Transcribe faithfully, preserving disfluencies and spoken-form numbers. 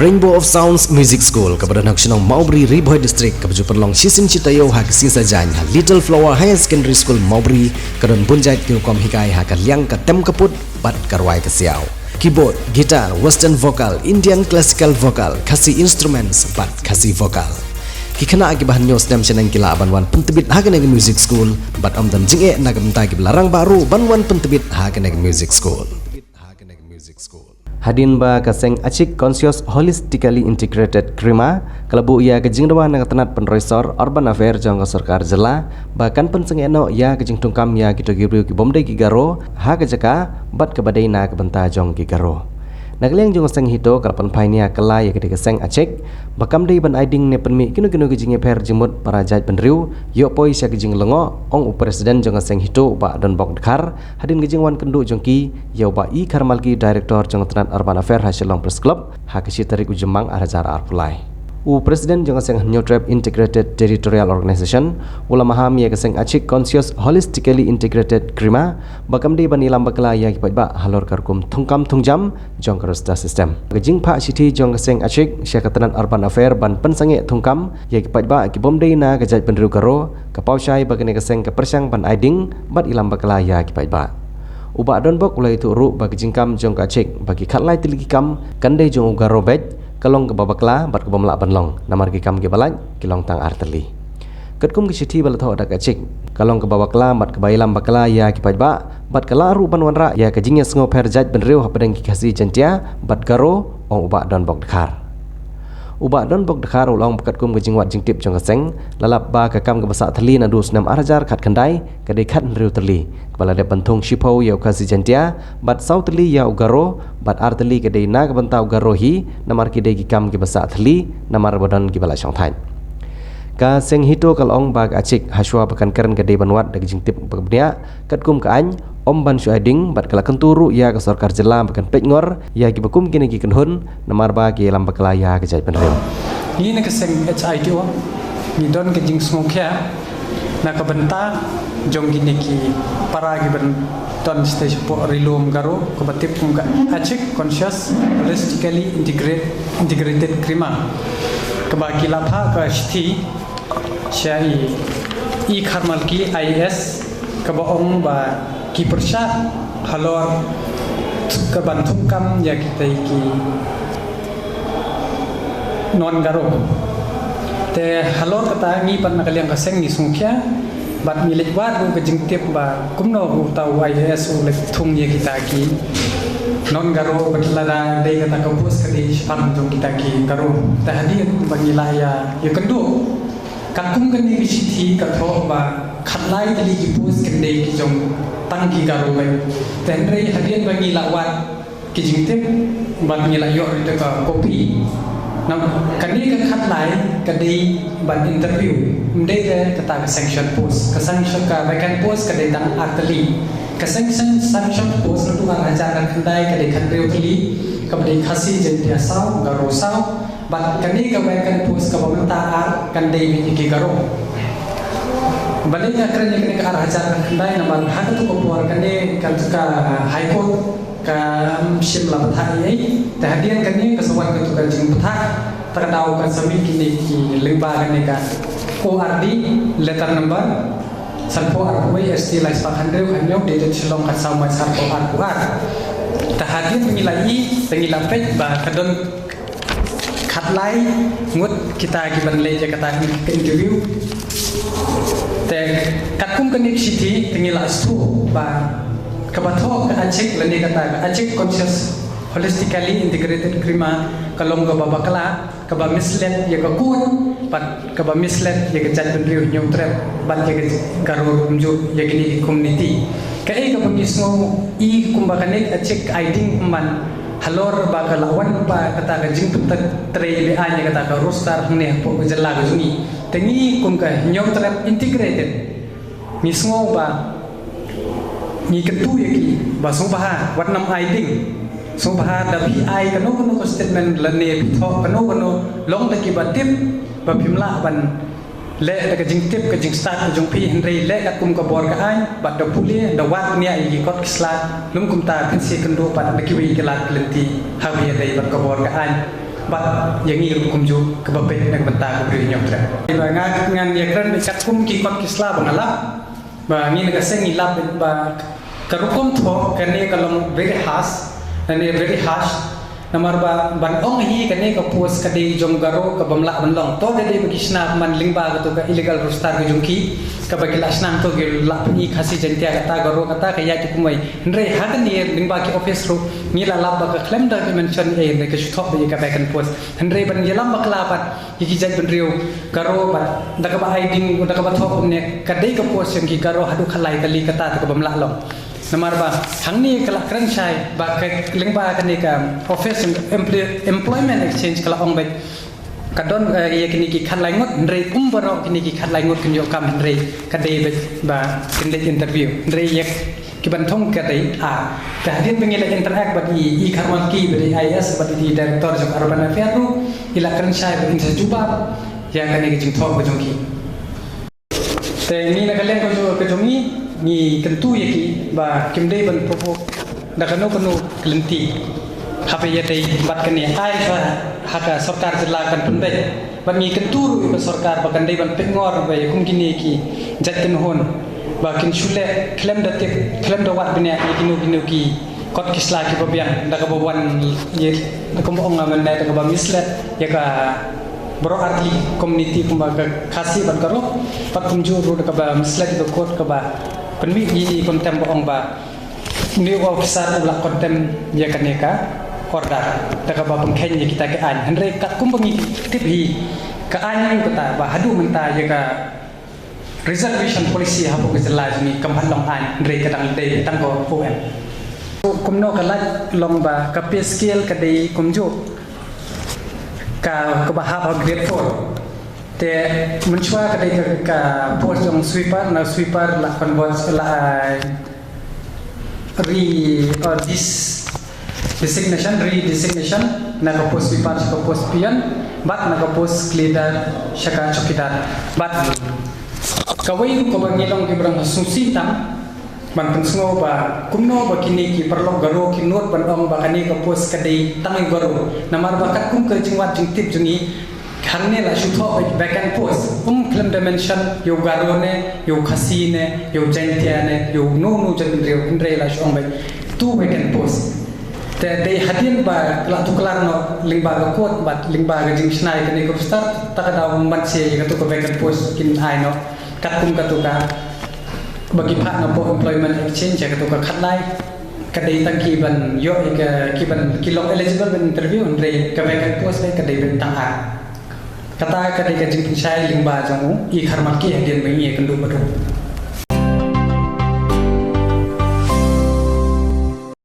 Rainbow of Sounds Music School, kaba don ha ka shnong Mawbri, Ri Bhoi District, kaba ju pynlong shisien shi taïew ha ka sngi Saitjaiñ ha Little Flower Higher Secondary School Mawbri, ka don bun jait ki rukom hikai ha ka liang ka tem ka put bad ka rwai ka siaw. Keyboard, guitar, western vocal, Indian classical vocal, Khasi instruments bad Khasi vocal. Ki khynnah kiba hynñiew snem shaneng ki lah ban wan pyntbit ha kane ka music school bad ym don jingeh na ka bynta kiba la rangbah ruh ban wan pyntbit ha kane ka music school. Hadien ba ka seng Achik Conscious Holistically Integrated Krima ka la buh ïa ka jingdawa na ka tnat pynroi sor Urban Affair jong ka sorkar jylla ba kan pynsangeh noh ïa ka jingthungkam ïa kito ki briew ki bym dei ki Garo ha ka jaka bad kaba dei na ka bynta jong ki Garo. Na ka liang jong ka seng HITO ka la pynphai nia kylla ïa ka dei ka seng Achik ba kam dei ban ai ding ne pynmih kino kino ki jingïapher jingmut para jaitbynriew ïoh poi sha ka jinglyngngoh, ong u president jong ka seng HITO u Bah Donbok Dkhar, hadien ka jingwan kynduh jong ki ïa u Bah E Kharmalki, director jong ka tnat Urban Affair ha Shillong Press Club ha ka shi tarik u Jymmang ar hajar arphew lai. U president jong ka seng Hynñiewtrep Integrated Territorial Organization u la maham ïa ka seng Achik Conscious Holistically Integrated Krima ba kam dei ban ïalam bakla ïa ki paidbah halor ka rukom thungkam thungjam jong ka roster system. Ka jingphah shithi jong ka seng Achik sha ka tnat Urban Affair ban pynsangeh thungkam ïa ki paidbah ki bym dei na ka jaitbynriew Garo ka paw shai ba kane ka seng ka pyrshang ban ai ding bad ïalam bakla ïa ki paidbah. U Bah Donbok u la ïathuh ruh ba ka jingkam jong ka Achik ba ki khatlai tylli ki kam kan dei jong u Garo beit, ka long kaba bakla bad ka bym lah ban long, namar ki kam kiba lait ki long tang ar tylli. Katkum ka shithi ba la thoh da ka Achik, ka long kaba bakla bad kaba ïalam bakla ïa ki paidbah bad ka lah ruh ban wanrah ïa ka jingïasngewpher jaitbynriew hapdeng ki Khasi Jaiñtia bad Garo, ong u Bah Donbok Dkhar. U Bah Donbok Dkhar u la ong ba katkum ka jingwad jingtip jong ka seng, la lap ba ka kam kaba sah thylli naduh u snem ar hajar khatkhyndai ka dei khathynriew tylli, kaba la dep ban thung shiphew ïa u Khasi Jaiñtia bad saw tylli ïa u Garo bad ar tylli ka dei na ka bynta u Garo hi, namar ki dei ki kam kiba sah thylli namar ba don kiba la shongthait. Ka seng HITO ka la ong ba ka Achik hashwa ba kan kren ka dei ban wad da ka jingtip ba ka bniah, katkum ka aiñ, ym ban shu ai ding bad ka la kyntu ruh ïa ka sorkar jylla ba kan peitngor ïa kiba kum kine ki kynhun namar ba ki ïalam bakla ïa ka jaitbynriew. Ngi na ka seng HITO ngi don ka jingsngewkhia na ka bynta jong kine ki para kiba don shatei shapoh Ri Lum Garo kaba tip kum ka Achik Conscious Holistically Integrate, Integrated Krima, kaba ki la phah ka shithi sha i E Kharmalki, IAS, kaba ong ba ki pyrshah halor ka ban thungkam ïa kitei ki non Garo. Te halor kata ngi pat na ka liang ka seng ngi sngewkhia bad ngi leit wad ruh ka jingtip ba kumno uta u IAS u leit thung ïa kita ki non Garo, bad lada dei kata ka post ka dei shaphang jong kita ki Garo. Te hadien ba ngi la ïa ïakynduh, katkum kane ka shithi ka thoh ba khatlai tylli ki post kan dei ki jong tang ki Garo beit. Te hynrei hadien ba ngi la wad ki jingtip bad ngi la ïoh ïa ka copy, na kane ka khatlai ka dei ban interview, ym dei re kata ka sanction post. Ka sanction, ka vacant post ka dei tang ar tylli. Ka sanction, sanction post naduh ar hajar khatkhyndai ka dei khathynriew tylli, kaba dei Khasi Jaiñtia saw, Garo saw, bad kane ka vacant post kaba mynta ar kan dei beit ïa ki Garo. Balei nga kren ïa kane ka ar hajar khatkhyndai, namar ha katu ka por kane ka, ka High Court kam shym la bthah ei ei. Te hadien kane ka sa wan katu ka jingbthah, ta ka daw ka sa mih kine ki lyngba kane ka O R D, letter number sanphew arphew wei, S T lai spah khathynriew khathynñiew, dated Shillong khatsaw March arphew arphew ar. Te hadien ba ngi la ïohi, te ngi la peit ba ka don khatlai ngut kita ki ban leit ïa kata ka interview. Te katkum kane ka shithi te ngi la sngewthuh ba kaba thoh ka Achik lane kata ka Achik Conscious Holistically Integrated Krima ka long kaba bakla, kaba mislead ïa ka court bad kaba mislead ïa ka jaitbynriew Hynñiewtrep bad ïa ka Garo kumjuh ïa kine ki community. Kaei kaba ngi sngew i kumba kane ka Achik ka ai ding pynban halor ba ka la wan ba kata ka jingpyntrei ba ai ïa kata ka roster hangne hapoh ka jylla ka jong ngi. Te ngi kum ka Hynñiewtrep Integrated ngi sngew ba ngi kyntu ïa ki ba sngewbha wat nang ai ding. Sngewbha da phi ai kano kano ka statement lane phi thoh kano kano, long da kiba tip ba phim lah ban leh da ka jingtip ka jingstad ka jong phi, hynrei leh katkum ka bor ka aiñ bad da pule da wad bniah ïa ki kot ki sla. Lym kumta phin sa ïakynduh pat da kiwei ki lad ki lynti haba ïadei bad ka bor ka aiñ. Bad ïa ngi ruh kumjuh kaba peit na ka bynta ka briew Hynñiewtrep. Ba nga ngan ïakren beit katkum ki kot ki sla ba nga lap. Ba ngi na ka seng ngi lap beit ba ka rukom thoh kane ka long very harsh, kane very harsh. Namar ba ban ong hi kane ka post ka dei jong Garo ka bym lah ban long. To ka dei ba ki shna man lyngba kato ka illegal roster ka jong ki. Kaba ki la shna to ki la pyni Khasi Jaiñtia kata Garo kata ka ïaid kumwei. Hynrei ha kane lyngba ki office ruh ngi la lap ba ka khlem da ki mention ei hynrei ka shu thoh ba ïa ka vacant post. Hynrei ban ïalam bakla pat ïa ki jaitbynriew Garo bad da kaba ai ding da kaba thoh kumne ka dei ka post jong ki Garo haduh khatlai kali kata te ka bym lah long. Namar ba hangne ka la kren shai ba ka lyngba kane ka office employ- employment exchange ka la ong beit ka don eh, ïa kine ki khatlai ngut hynrei kum baroh kine ki khatlai ngut kin ïoh kam hynrei ka dei beit ba kin leit interview hynrei ïa ki ban thong ka dei a. Te hadien ba ngi la interact bad i i Kharmalki bad i I A S bad i director jong urban affair ruh i la kren shai ba in sa jubab ïa kane ka jingthoh ka jong ki. Te ngi na ka liang ka jong ka jong ngi ngi kyntu ïa ki ba kim dei ban provoke da kano kano ka lynti. Haba ïadei bad kane ai ba ha ka sorkar jylla kan pynbeit. Bad ngi kyntu ruh ïa ka sorkar ba kan dei ban pynngor ba ïa kum kine ki jait kynhun ba kin shu leh khlem da tip khlem da wad bniah ïa kino kino ki kot ki sla kiba biang da kaba wan ïa da kumba ong nga mynne da kaba mislead ïa ka baroh artylli community kumba ka Khasi bad Garo bad kumjuh ruh da kaba mislead ïa ka court kaba pynmih ïa i contempt ba ong ba New officer u la contempt ïa kane ka order da kaba pynkheiñ ïa kita ki aiñ. Hynrei katkum ba ngi tip hi ka aiñ kata ba haduh mynta ïa ka reservation policy hapoh ka jylla jong ngi kam pat long aiñ hynrei ka dang dei tang ko O M. Kumno ka lait long ba ka pay scale ka dei kumjuh ka kaba hap ha grade four. Te mynshuwa ka dei ka, ka post jong sweeper na sweeper la convert la re uh, dis designation redesignation na ka post sweeper sha ka post peon bad na ka post cleaner sha ka chowkidar bad kawei ruh kaba ngi long ki brang ha sngewsih tam ban pynsngew ba kumno ba kine ki paralok Garo ki nud ban ong ba kane ka post ka dei tang ïa u Garo namar ba katkum ka jingwad jingtip jong ngi hangne la shu thoh vacant post um khlem da mention ïa u Garo ne ïa u Khasi ne ïa u Jaiñtia ne ïa u no no jait bynriew hynrei la shu ong ba two vacant post. Te dei hadien ba la tuklar noh lyngba ka court bad lyngba ka jingshna ïa kane ka roster ta ka daw ban siew ïa kato ka vacant post kin ai noh katkum kato ka ba ki phah na poh employment exchange ïa kato ka khatlai ka dei tang ki ban ïoh ïa ka ki ban ki long eligible ban interview hynrei ka vacant post ka dei ban tang ar. Kata ka dei ka jingpynshai lyngba jong u i Kharmalki hadien ba ngi ïakynduh bad u.